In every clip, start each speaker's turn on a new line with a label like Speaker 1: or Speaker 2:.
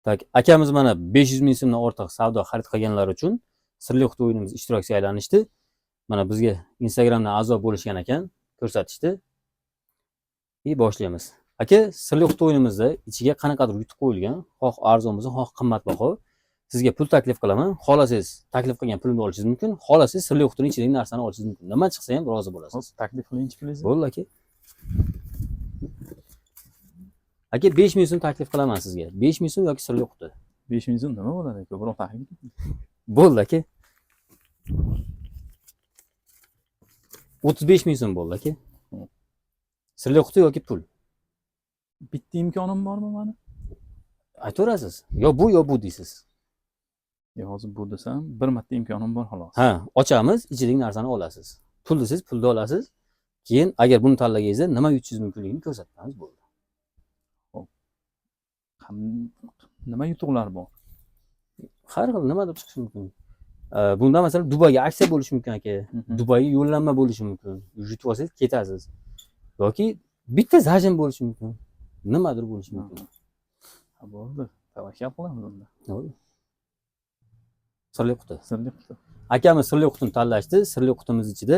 Speaker 1: Так, akamiz mana 500 ming so'mdan ortiq savdo xarid qilganlar uchun sirli quti o'yinimiz ishtirokchisiga aylanishdi. Mana bizga Instagramdan a'zo bo'lishgan ekan, ko'rsatishdi. И boshlaymiz. Aka, sirli quti o'yinimizda ichiga qanaqadir yutuq qo'yilgan, xoh arzon bo'lsin, xoh qimmatbaho. Sizga pul taklif qilaman. Xohlasangiz taklif qilgan pulimni olishingiz mumkin, xohlasangiz sirli qutini ichidagi narsani olishingiz mumkin. Nima chiqsa ham rozi bo'lasiz.
Speaker 2: Hop, taklif qilingchi pulingizni.
Speaker 1: Bo'ldi, aka. Aka, 5000 so'm taklif qilaman sizga. 5000 so'm yoki sirli quti.
Speaker 2: 5000 so'm nima bo'ladi? Ko'proq taklif.
Speaker 1: Bo'ldi, aka. 35 000 so'm bo'ldi, aka. Sirli quti yoki pul.
Speaker 2: Bitta imkonim bormi mani?
Speaker 1: Aytaverasiz. Yo bu, yo bu deysiz.
Speaker 2: Yo, hozir bu desam, bir marta imkonim bor xolos.
Speaker 1: Ha, ochamiz, ichidagi narsani olasiz. Pul desangiz, pulni olasiz. Keyin agar buni tanlaganingizda nima yutishingiz mumkinligini ko'rsatamiz, bo'ldi.
Speaker 2: Nima yutuqlar bor?
Speaker 1: Har xil nimadir chiqishi mumkin. Bunda masalan Dubayga aksiya bo'lishi mumkin, aka. Dubayga yo'llanma bo'lishi mumkin. Yutib olsangiz ketasiz. Yoki bitta zajim bo'lishi mumkin. Nimadir bo'lishi mumkin.
Speaker 2: Ha, bo'ldi. Tavakkal qilamiz unda.
Speaker 1: Bo'ldi. Sirli quti.
Speaker 2: Sirli quti.
Speaker 1: Akamiz sirli qutini tanlashdi. Sirli qutimiz ichida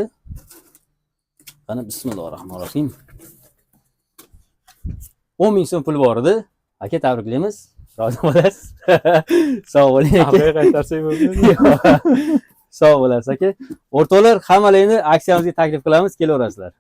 Speaker 1: qani, bismillahir rohmanir rohim. 10 ming so'm pul bor edi. Aka, tabriklaymiz. Rozi bo'lasiz. Sog' bo'ling, aka.
Speaker 2: Orqaga qaytarsak bo'ldi.
Speaker 1: Sog' bo'lasiz, aka. O'rtoqlar, hammalaringni aksiyamizga taklif qilamiz, kelaverasizlar.